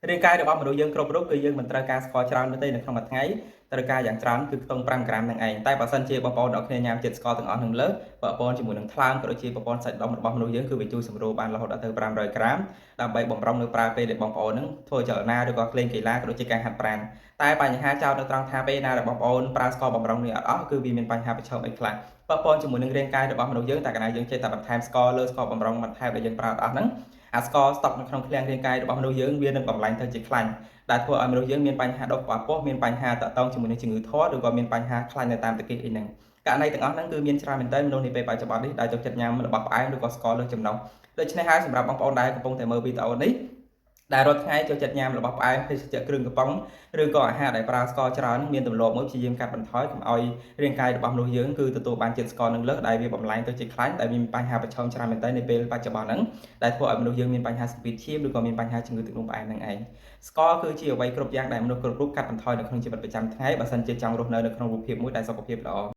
រាងកាយរបស់មនុស្សយើងគ្រប់រូបគឺយើងមិនត្រូវការស្ករច្រើននោះទេនៅក្នុងមួយថ្ងៃត្រូវការយ៉ាងច្រើនគឺខ្ទង់5ក្រាមនឹងឯងតែបើសិនជាបងប្អូនទាំងអស់គ្នាញ៉ាំជាតិស្ករទាំងអស់នឹងលើសប្រព័ន្ធជាមួយនឹងថ្លើមក៏ដូចជាប្រព័ន្ធសាច់ដុំរបស់មនុស្សយើងគឺវាជួយសម្រួលបានរហូតដល់ទៅ500ក្រាមដើម្បីបំរុងនៅប្រើពេលដែលបងប្អូននឹងធ្វើចលនាឬក៏លេងកីឡាក៏ដូចជាការហាត់ប្រាណតែបញ្ហាចោទនៅត្រង់ថាពេលណាដែលបងប្អូនប្រើស្ករបំរុងនេះអត់អស់គឺវាមានបញ្ហាប្រឈមអីខ្លះពាក់ព័ន្ធជាមួយនឹងរាងកាយរបស់មនុស្សយើងតែកាលណាយើងចេះតែបន្ថែមស្ករលើស្ករបំរុងបន្ថែមដែលយើងប្រើអត់អស់ហ្នឹងអាស្ករស្តុកនៅក្នុងឃ្លាំងរាងកាយរបស់មនុស្សយើងវានឹងបំលែងទៅជាខ្លាញ់ដែលធ្វើឲ្យមនុស្សយើងមានបញ្ហាដុសក្បាលពោះមានបញ្ហាតាក់ទងជាមួយនឹងជំងឺធាត់ឬក៏មានបញ្ហាខ្លាញ់នៅតាមតាគីអីហ្នឹងករណីទាំងអស់ហ្នឹងគឺមានច្រើនមែនទែនមនុស្សនាពេលបច្ចុប្បន្ននេះដែលចូលចិត្តញ៉ាំរបស់ផ្អែមឬក៏ស្ករលើសចំណុះដូច្នេះហើយសម្រាប់បងប្អូនដែលកំពុងតែមើលវីដេអូនេះដែលរាល់ថ្ងៃចូលចិត្តញ៉ាំរបស់ផ្អែមភេសជ្ជៈគ្រឿងកំប៉ុងឬក៏អាហារដែលប្រើស្ករច្រើនមានទម្លាប់មួយព្យាយាមកាត់បន្ថយកុំឲ្យរាងកាយរបស់មនុស្សយើងគឺទទួលបានជាតិស្ករនឹងលើសដែលវាបំលែងទៅជាខ្លាញ់ដែលមានបញ្ហាប្រឈមច្រើនមែនទែននៅពេលបច្ចុប្បន្នហ្នឹងដែលធ្វើឲ្យមនុស្សយើងមានបញ្ហាសម្ពាធឈាមឬក៏មានបញ្ហាជំងឺទឹកនោមផ្អែមហ្នឹងឯងស្ករគឺជាអ្វីគ្រប់យ៉ាងដែលមនុស្សគ្រប់រូបកាត់បន្ថយនៅក្នុងជីវិតប្រចាំថ្ងៃបើសិនជាចង់រស់នៅនៅក្នុងរូបភាពមួយដែលសុខភាពល្អ។